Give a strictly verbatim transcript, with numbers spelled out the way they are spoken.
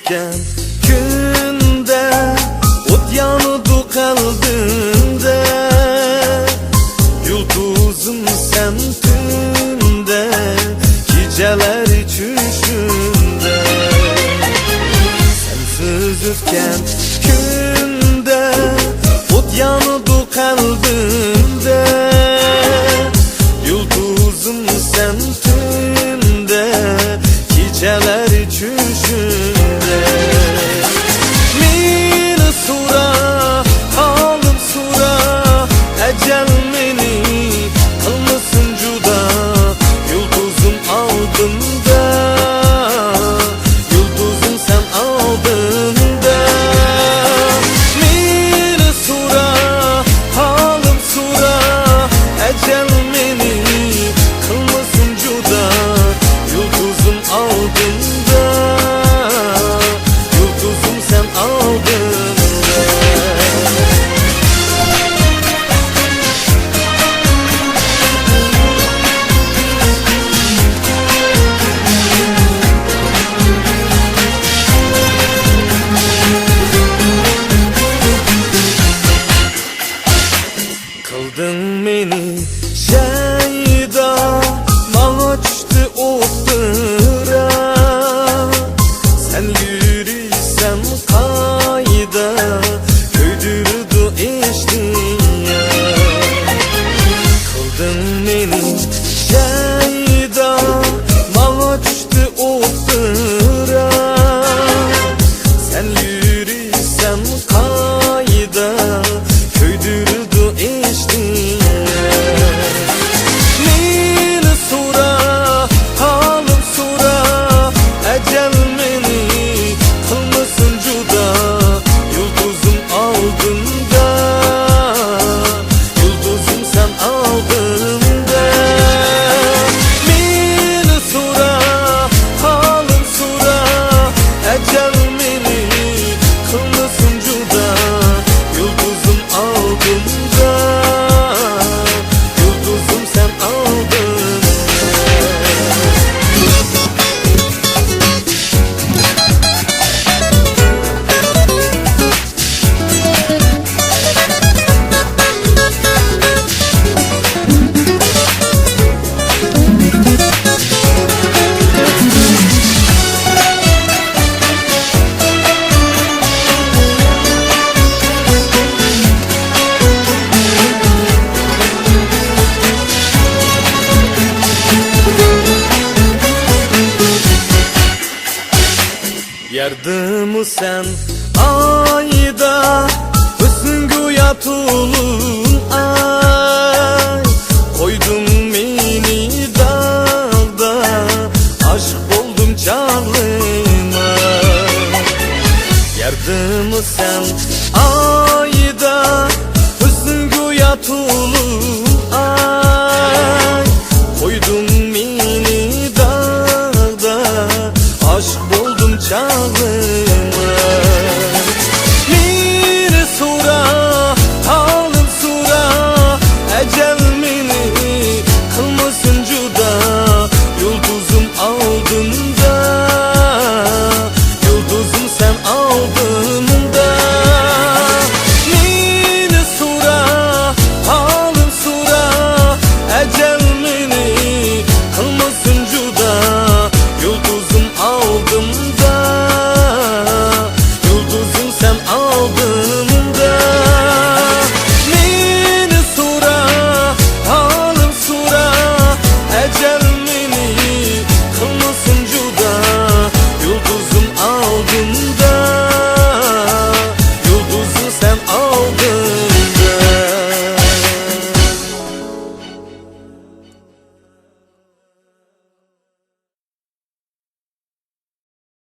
كۈندە ئوت يانىدۇ قەلبىمدە، يۇلتۇزۇم سەن تۈندە، كېچىلەر چۈشۈمدە. سەنسىز ئۆتكەن كۈندە ئوت يانىدۇ قەلبىمدە، يۇلتۇزۇم سەن تۈندە، كېچىلەر چۈشۈمدە. مېنى سورا، ھالىم سورا، ئەجەل مېنى قىلمىسۇن جۇدا، يۇلتۇزۇم ئالدىمدا، يۇلتۇزۇم سەن ئالدىمدا. مېنى سورا، ھالىم سورا، ئەجەل مېنى قىلمىسۇن جۇدا، يۇلتۇزۇم ئالدىمدا، يۇلتۇزۇم سەن ئالدىمدا. قىلدىڭ مېنى شەيدا، ماڭا چۈشتى ئوتتۇرا. سەن يۈرىسەن قايدا، كۆيدۈرىدۇ ئىشتىياق. قىلدىڭ مېنى شەيدا، ماڭا چۈشتى ئوتتۇرا. سەن يۈرىسەن قايدا، كۆيدۈرىدۇ ئىشتىياق. مېنى سورا، ھالىم سورا، ئەجەل مېنى قىلمىسۇن جۇدا، يۇلتۇزۇم ئالدىمدا، يۇلتۇزۇم سەن ئالدىمدا. مېنى سورا، ھالىم سورا، ئەجەل مېنى قىلمىسۇن جۇدا، يۇلتۇزۇم ئالدىمدا، يۇلتۇزۇم سەن ئالدىمدا. يەردىمۇ سەن ئايدا، ھۆسنۈڭ گويا تولۇن ئاي. قويدۇڭ مېنى داغدا، ئاشىق بولدۇم چاغلىما. يەردىمۇ سەن ئايدا، ھۆسنۈڭ گويا تولۇن